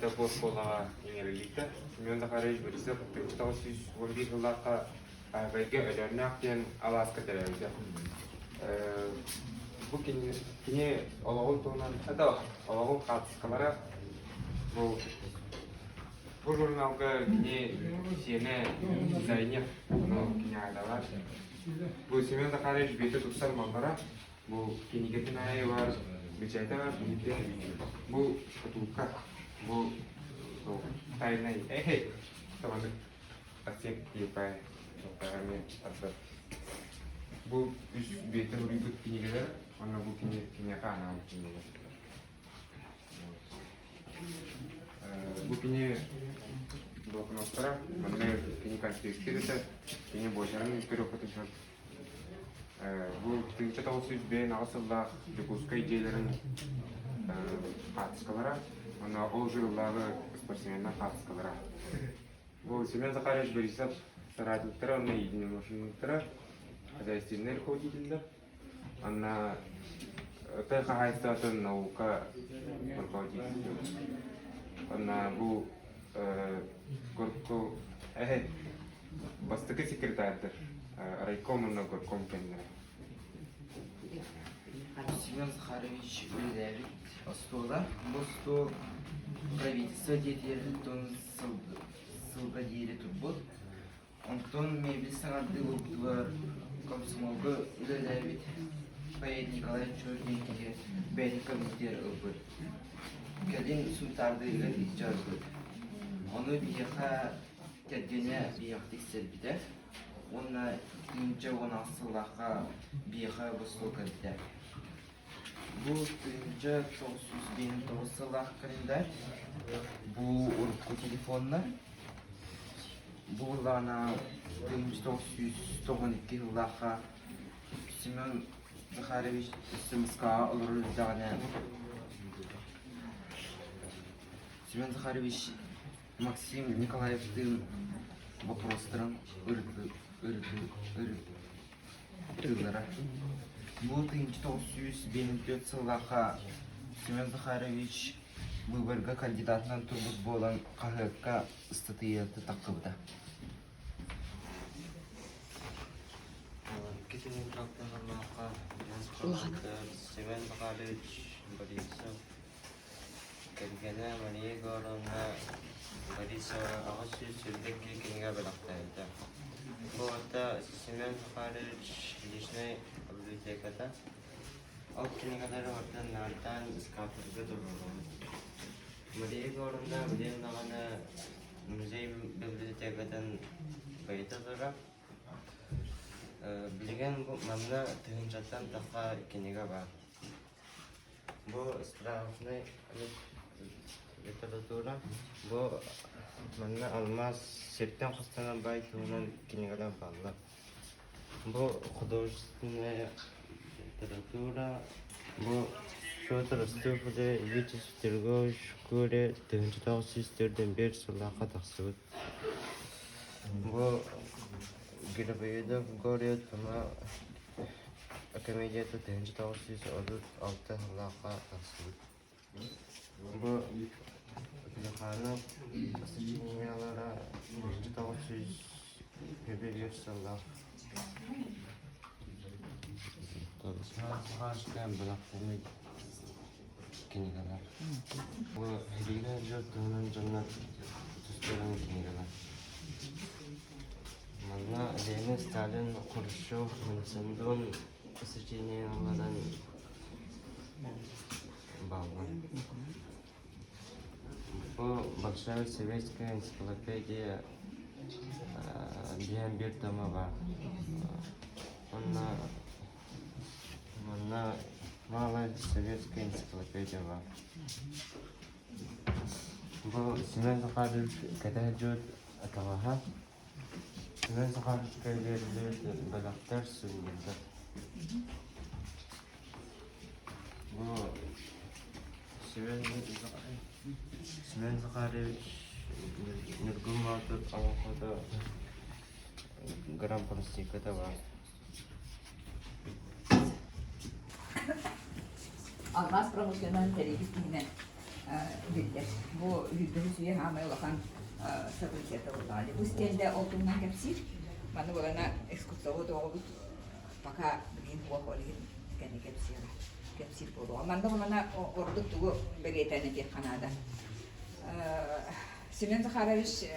аата бу оскуолаҕа иҥэриллибитэ. Семен Захарович Борисов 1911 сыллаахха Аһыкайга Өлөөннөөх диэн алааска төрөөбүтэ. Бу кини, кини олоҕун туһунан, это олоҕун хаартыскалара бу бу журналга кини сиэнэ дизайнер, ону кини ааталар. Бу Семен Захарович бэйэтэ тупсар маллара, бу кинигэтин аайы бар, бэчээтэ бар, биирдэ бу шкатулка, бу тайнай, эй, табаны Отсек типа эмиэ тардар. Бу үс бэйэтэ суруйбут кинигэлэр, уонна бу кини киниэхэ анаабыт кинигэлэр. Бу кини блокноттара, манна кини конспектир этэ, кини буочарын көрүөххүтүн сөп. Бу 1998 сыллаах Дьокуускай дьиэлэрин хаартыскалара, уонна ол сыллааҕы спортсменнар хаартыскалара. Бу Семен Захарович Борисов соратниктара уонна единомышленниктара, хозяйственнай руководителлэр. Анна тыа хаһаайыстыбатын наука руководитель. Онна бу горко бастакы секретардар райком уонна горком кэннэрэ. Семен Захарович үлэлээбит остуола. Бу остуол правительство диэтигэр сылга диэри турбут. Онтон мебель саҥардыы буолбутугар комсомолга үлэлээбит поэт Николай Чур диэн киһи бэйэтин кабинетигэр ылбыт. Кэлин Сунтаардыырыгар илдьэ барбыт. Ону биһиэхэ кэргэнэ биһиэхэ тиксэрбитэ уонна 1018 сыллаахха биһиэхэ босхо кэлбитэ. Бу 1959 сыллаах календарь. Бу урукку телефоннар. Бу былаана 1992 сыллаахха Семен Захарович СМСК-ҕа олорор эрдэҕинэ Семен Захарович Максим Николаевтыын боппуруостарын ырытыы ырытыылара. Бу 1954 сыллаахха Семен Захарович быыбарга кандидатынан турбут буолан хаһыакка ыстатыйата тахсыбыта. Икки сылын алтыһаллаахха Семен Захарович Борисов Кэргэнэ Мария Егоровна Борисова 822 кинигэ бэлэхтээбитэ. Бу барыта Семен Захарович личнай библиотеката. Ол кинигэлэри барытын наардаан ыскааптарга туруорабыт. Мария Егоровна билигин даҕаны музей библиотекатын бэйэтэ турар. Билигин бу манна тыһыынчаттан тахса кинигэ баар. Бу справочнай литература, бу манна алмаас сиртэн хостонор баай туһунан кинигэлэр бааллар. Бу художественная литература, бу Петр Ростов Витязь Петрович Коля 1904 сыллаахха тахсыбыт. Бу Грибоедов Горе Тома Комедията 1936 сыллаахха тахсыбыт. Бу Плеханов сочинениелара 1905 сыллаах. Бэлэхтэммит кинигэлэр. Бу Рига дьон туһунан дьоннор тустарын кинигэлэр. Манна Ленин, Сталин, Хрущев, Мцендон сочинениеларын бааллар. Бу Большая советская энциклопедия диэн биир тома баар. Онно манна Малая советская энциклопедия баар. Бу Семен Захарович кэтэх дьүөт атаҕаһа. Семен Захаровичка биэриллибит бэлэхтэр сувенирдар. Бу Семен Семен Захарович Ньургун Боотур олоҥхото грампластинката баар. Алмаас промышленноһын тэрийбит киһинэн. биллэр. Бу сүүрбэһис үйэ саамай улахан событиета буоллаҕа. Бу стендэ ол туһунан кэпсиир. Маны булана экскурсовод оҕобут пока билигин суох ол иһин кэнни кэпсиэҕэ кэпсиир буолуоҕа. Манна булана ордук тугу бэлиэтээн этиэххэ наада. Семен Захарович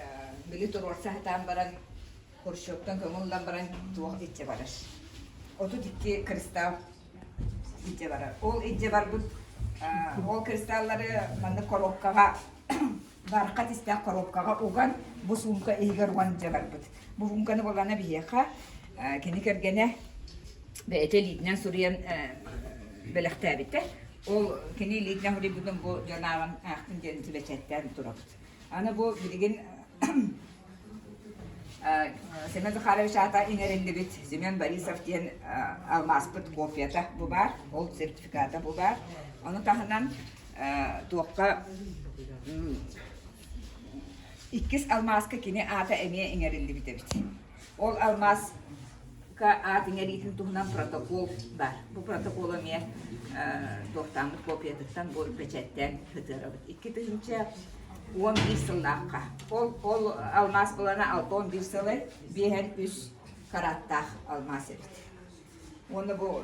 били туруорса сатаан баран Хрущевтан көҥүл ылан баран туох иччэ барар. 32 кристалл илдьэ барар. Ол илдьэ барбыт ол кристаллары маннык коробкаҕа бархат истээх коробкаҕа уган бу суумка иһигэр уган илдьэ барбыт. Бу суумканы булана биһиэхэ кини кэргэнэ бэйэтэ илиитинэн суруйан бэлэхтээбитэ. Ол кини илиитинэн суруйбутун бу дьон ааҕан аахтын диэн бэчээттээн турабыт. Аны бу билигин Семен Захарович аата иҥэриллибит Семен Борисов диэн алмааспыт копията бу баар, ол сертификата бу баар. Ону таһынан туохха иккис алмааска кини аата эмиэ иҥэриллибит эбит. Ол алмааска аат иҥэриитин туһунан протокол баар. Бу протокол эмиэ туохтааммыт копиятыттан бу бэчээттээн сытыарабыт. 2011 сыллаахха. Ол, ол алмаас былана 61 сылы 53 караттаах алмаас эбит. Уонна бу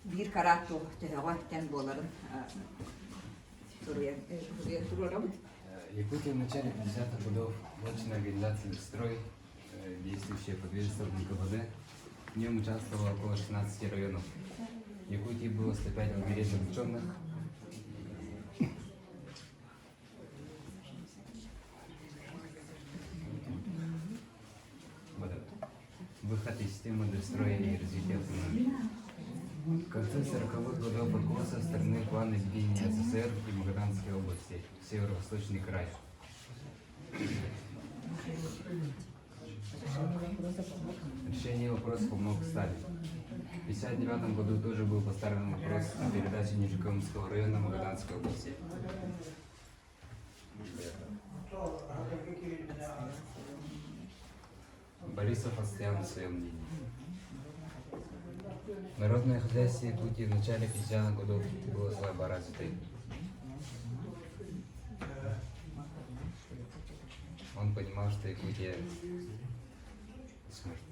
биир карат төһөҕө тэн буоларын суруйан туруорабыт. Якутия в начале 50-х годов блочной организации «Строй», действующая под ведомством НКВД, в нем участвовало около 16 районов. В Якутии было 105 лагерей заключенных. Вот это. Выход из системы достроя и развития автономии. В конце 40-х годов руководство страны план объединения СССР и Магаданской области, Северо-Восточный край. Решение вопроса помог Сталин. В 1959 году тоже был поставлен вопрос о передаче Нижегородского района Магаданской области. Борисов отстоял на своем мнении. Народное хозяйство Якутии в начале 50-х годов было слабо развито. Он понимал, что Якутия сможет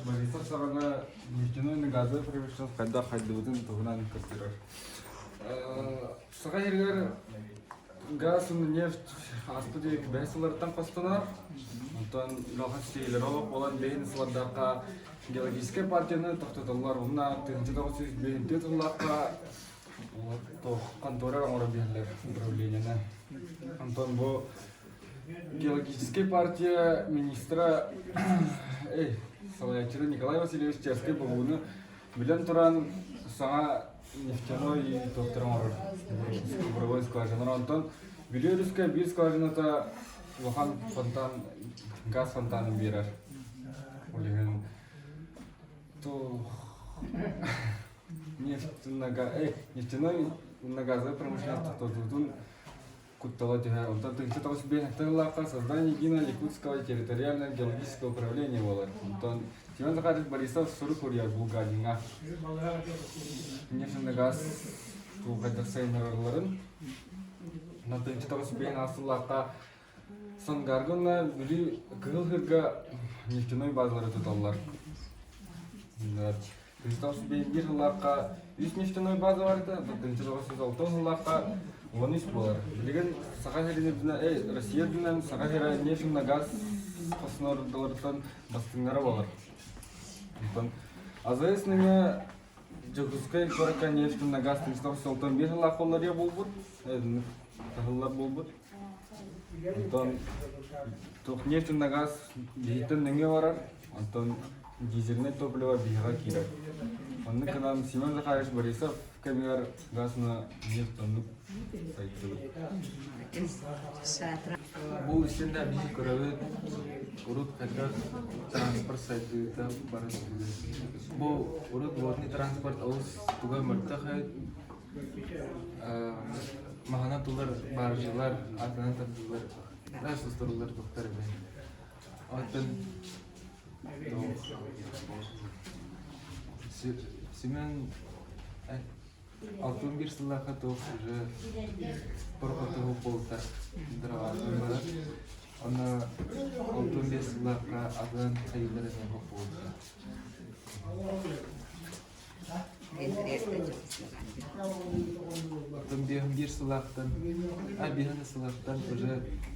Борисов саҕана нефтяной газовый промышленность хайдах хайдыбытын туһунан көрдөрөр. Саха сиригэр газ уонна нефть ааспыт бэһис сыллартан хостонор. Онтон улахан ситиһиилэр олох буолан бэһин сыллардаахха геологическай партияны тохтотоллор. Уонна 1954 сыллаахха контора оҥоро биһэллэр управлениены. Онтон бу Геологическай партия министра эй, салайааччыта Николай Васильевич Черскэй бобууну билэн туран саҥа нефтяной туохтары оҥорор буровой скважиналар. Онтон Бүлүү өрүскэ биир скважината улахан фонтан, газ фонтанын биэрэр. Ол иһин туох нефтяной газовой промышленность тохтотуутун куттала түһэр. Онтон 1905 сыллаахха создание единого Якутского территориального геологического управления буолар. Онтон Семен Захарович Борисов сурук суруйар Булганиҥа. Нефтяный газ туухайдар сайыннаралларын. 1905 сыллаахха Сангарга уонна Бүлүү Кыһыл Хырга нефтяной базалары туталлар. 1901 сыллаахха үс нефтяной база бар этэ, 1906 сыллаахха 13 буолар. Билигин Саха сирин үрдүнэн, эй, Россия үрдүнэн Саха сирэ нефть уонна газ хостонордолоруттан бастыҥнара буолар. Онтон АЗС нөҥүө Дьокуускай куоракка нефть уонна газ 1961 сыллаахха уларыйа буолбут, таһыллар буолбут. Онтон туох нефть уонна газ биһиттэн нөҥүө барар, онтон дизельнэй топливо биһиэхэ киирэр. Оннук гынан Семен Захарович Борисов кэмигэр газ уонна нефть оннук сайдыбыт. Бу истиннэ биһи көрөбүт урут хайдах транспорт сайдыыта бара сылдьар. Бу урут водный транспорт олус туга мөлтөх эбит. Маһынан тулар баржалар, атынан тардылар, сустарылар туттар эбит. Оттон Семен 61 сыллаахха туох уже порохотуһу буолта дроватын Онно 65 сыллаахха атын хайыылар эмиэ буолта. Оттон биэһин сылаахтан, биэһин сылаахтан уже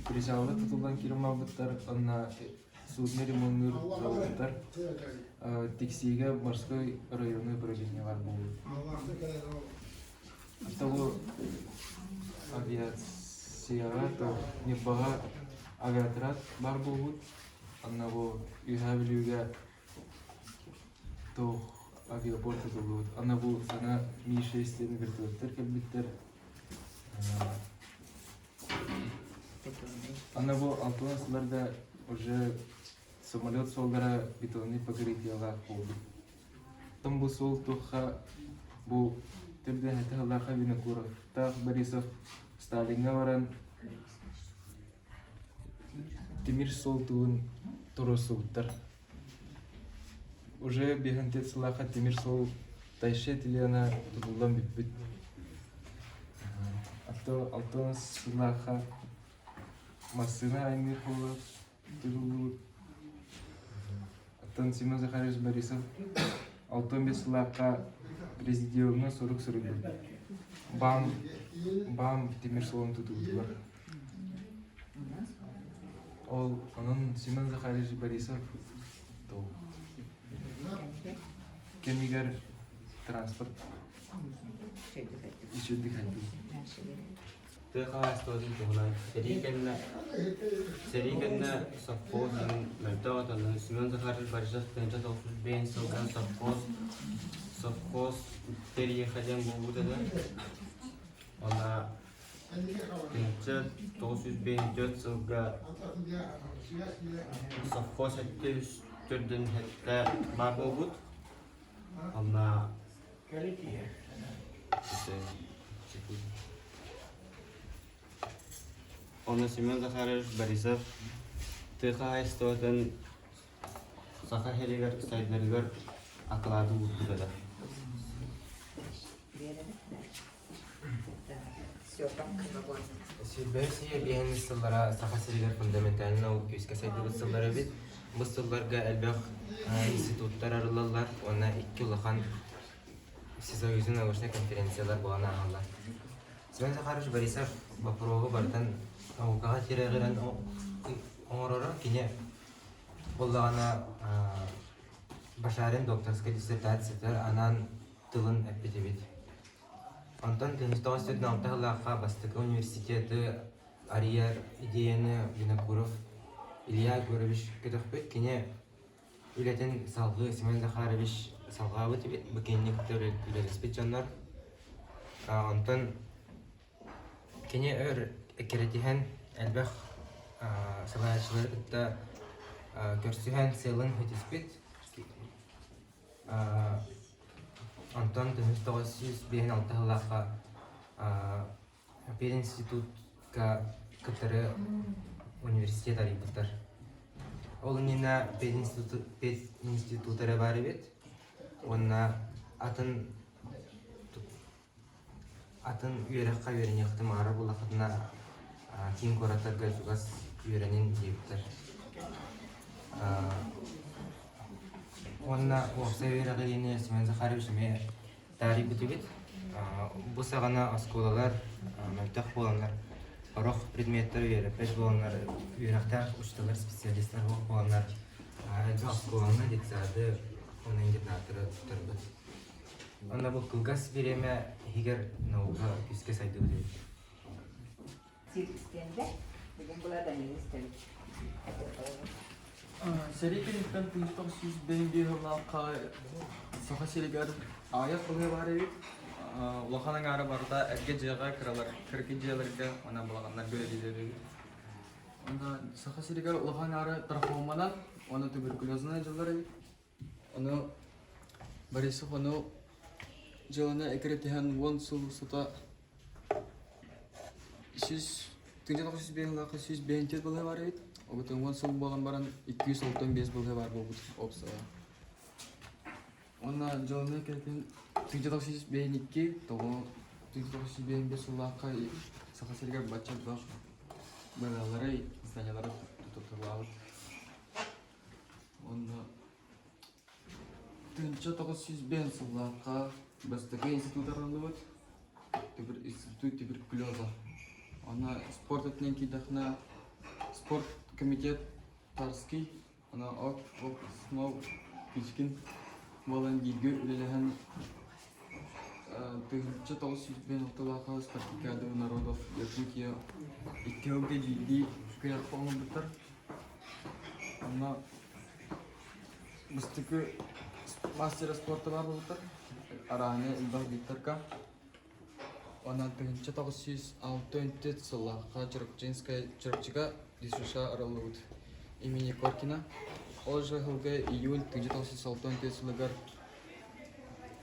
причалга тутуллан киирэн барбыттар, онно судно ремоннуур заводтар Тиксиигэ морской районный управление бар буолбут. Того авиацияҕа, то Ньурбаҕа авиаотряд бар буолбут. Онно бу Үөһээ Бүлүүгэ туох авиапорт тутуллубут. Аны бу саҥа Ми-6 диэн вертолеттар кэлбиттэр. Аны бу алтын сылларга уже самолет суоллара бетонный покрытиелаах буолбут. Оттон бу суол туохха бу төрдүн этэ сыллаахха Винокуровтаах Борисов Сталиҥҥа баран тимир суол тугун туруорсубуттар. Уже биэһэн сыллаахха тимир суол Тайше Тилиана тутуллан бүппүт. Алтан сыллаахха массыына айанныыр буолла тутуллубут. Оттон Семен Захарович Борисов 65 сыллаахха президиумҥа сурук суруйбут. Бам, бам тимир суолун тутуутугар. Ол онон Семен Захарович Борисов кэмигэр транспорт үчүгэй Тыа хаһаайыстыбатын туһунан сэрии кэннэ сэрии кэннэ совхоз иһин мөлтөх отонун Семен Захарович Борисов 1995 сылтан совхоз совхоз тэрийиэхэ диэн буолбут этэ. Онно 1954 сылга совхоз сэттэ төрдүн сэттэ баар буолбут. Онно Онно Семен Захарович Борисов тыа хаһаайыстыбатын Саха сиригэр сайдарыгар акылааты уурбут этэ. Сүүрбэһис үйэ биэһин сыллара Саха сиригэр фундаментальнай наука күүскэ сайдыбыт сыллара эбит. Бу сылларга элбэх институттар арыллаллар уонна икки улахан всесоюзный научнай конференциялар буолан ааһаллар. Семен Захарович Борисов боппуруоһу барытын наукаҕа тирэҕирэн оҥороро. Кини буоллаҕына Башарин докторскай диссертациятыгар анаан тылын эппит эбит. Онтон 1996 сыллаахха бастакы университеты арыйар идеяны Винокуров Илья Егорович көтөхпүт. Кини үлэтин салгыы Семен Захарович салҕаабыт эбит. Бу кинини кытта үлэлэспит дьоннор. Онтон кини өр эккирэтиһэн элбэх салайааччылары кытта көрсүһэн сыалын ситиспит. Онтон 1996 сыллаахха пединститутка кытары университет арыйбыттар. Ол иннинэ пединститут эрэ баар эбит уонна атын атын үөрэххэ үөрэниэхтин баҕарар буоллаххытына киин куораттарга чугас үөрэнин диэбиттэр. Уонна уопсай үөрэҕириини Семен Захарович эмиэ таарыйбыт эбит. Бу саҕана оскуолалар мөлтөх буоланнар, сорох предметтэр үөрэппэт буоланнар, үөрэхтээх учууталлар, специалистар суох буоланнар, элбэх оскуоланы, детсады уонна интернаттары туттарбыт. Онно бу кылгас бириэмэ иһигэр наука күүскэ сайдыбыт эбит. Сирдиктэнде, бүгүн була Данил истэбит. Сэрии кэнниттэн 1905 сыллаахха Саха сиригэр аҕыйах быһыы баар эбит. Улахан аҥаара барыта эргэ дьиэҕэ, кыралар кыракый дьиэлэргэ уонна балаҕаннарга үлэлиир эбит. Онно Саха сиригэр улахан аҥаара трахоманан уонна туберкулезынан дьыллар эбит. Ону Борисов ону дьыаланы экирэтиһэн уон сыл устата 100 905 сыллаахха 105 балыһа баар эбит. Огутун 10 сыл буолан баран 265 былыһа баар буолбут уопсайа. Уонна дьылыны кэлтин 1952 тоҕо 1955 сыллаахха Саха сиригэр бачча элбэх быраалары, зданиялары тутуллаабыт. Уонна 1905 сыллаахха бастакы институт арыллыбыт. Институт туберкулеза. Онно спорт өттүнэн киирдэххинэ спорт комитет Тарский, ана ок снова Пичкин буолан бииргэ үлэлэһэн 1996 спартакиада народов Якутия икки сылга биирдии күрэххэ оҥорбуттар. Онно Бастакы мастера спорта баар буолбуттар. Арааны элбэх Викторга. Онон 1964 сыллаахха Чурапчинскай Чурапчыга ДЮСШ арыллыбыт имени Коркина. Ол же сылга июль 1964 сылыгар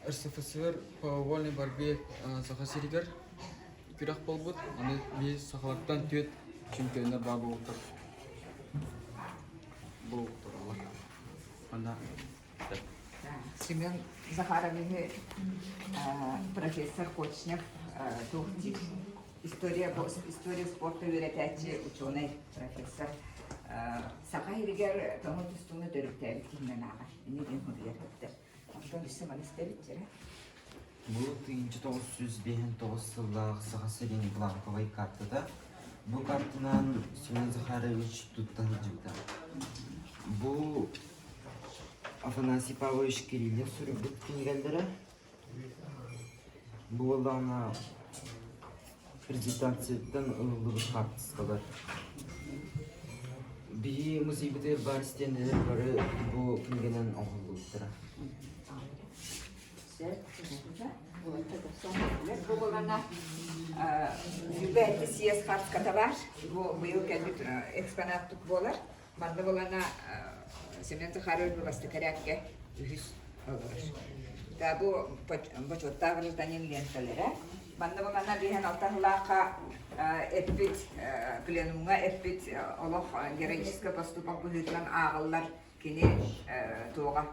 РСФСР по вольной борьбе Саха сиригэр күрэх буолбут. Аны биир сахалартан түөрт чемпионнар баар буолбуттар. Бу тураллар. Манна Семен Захаровиһы профессор Кочнев туох диир история история спорта үөрэтээччи ученый профессор Саха сиригэр тоҥу тустууну төрүттээбит киһинэн ааҕар. Инньэ диэн суруйар эбиттэр. Онтон өссө маны истэбит Бу 1959 сыллаах Саха сирин бланковай картата. Бу картанан Семен Захарович тутта сылдьыбыта. Бу Афанасий Павлович Кириллин суруйбут кинигэлэрэ. Бу буоллаҕына презентацияттан ылыллыбыт хаартыскалар. Биһи музейбытыгар баар стендэлэр бары бу кинигэнэн оҥоһуллубуттара. Бу буолана Сүүрбэ съезд хааската баар. Бу быйыл кэлбит экспонаттык буолар. Манна буолана Семен Захарович бастакы эрээккэ үһүс олорор. Да бу бочуоттаах гражданин ленталара. Манна буолана биһэн алта сылаахха эппит пленумҥа эппит олох героическай поступок быһыытынан ааҕыллар Кини туоҕа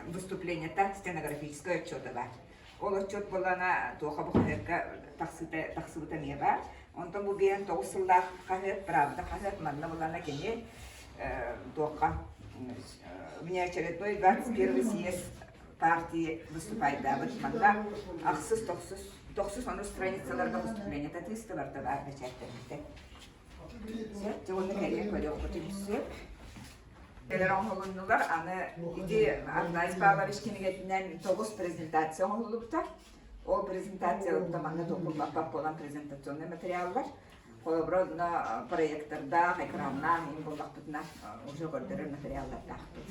выступлениета стенографическай отчета баар. Ол отчет буоллаҕына туоха бу хаһыакка тахсыыта тахсыбыта эмиэ баар. Онтон бу биэһэн тоҕус сыллаах хаһыат, Правда хаһыат манна буоллаҕына кини туохха внеочередной 21 съезд партии выступайдаабыт. Манна ахсыс, тохсус, тохсус онус страницаларга выступлениета тыыстыларда баар бэчээттэммитэ. Сөп, дьэ уонна кэлиэн көрүөхпүтүн сөп. Кэлэр оҥоһулуннулар. Аны ити Арнайс Павлович кинигэтинэн тоҕус презентация оҥоһуллубута. Ол презентацияларда манна токуллаппат буолан презентационнай материаллар. Холобура, онно проектордаах, экраннаах иһин буллахпытына уже көрдөрөр материаллардаахпыт.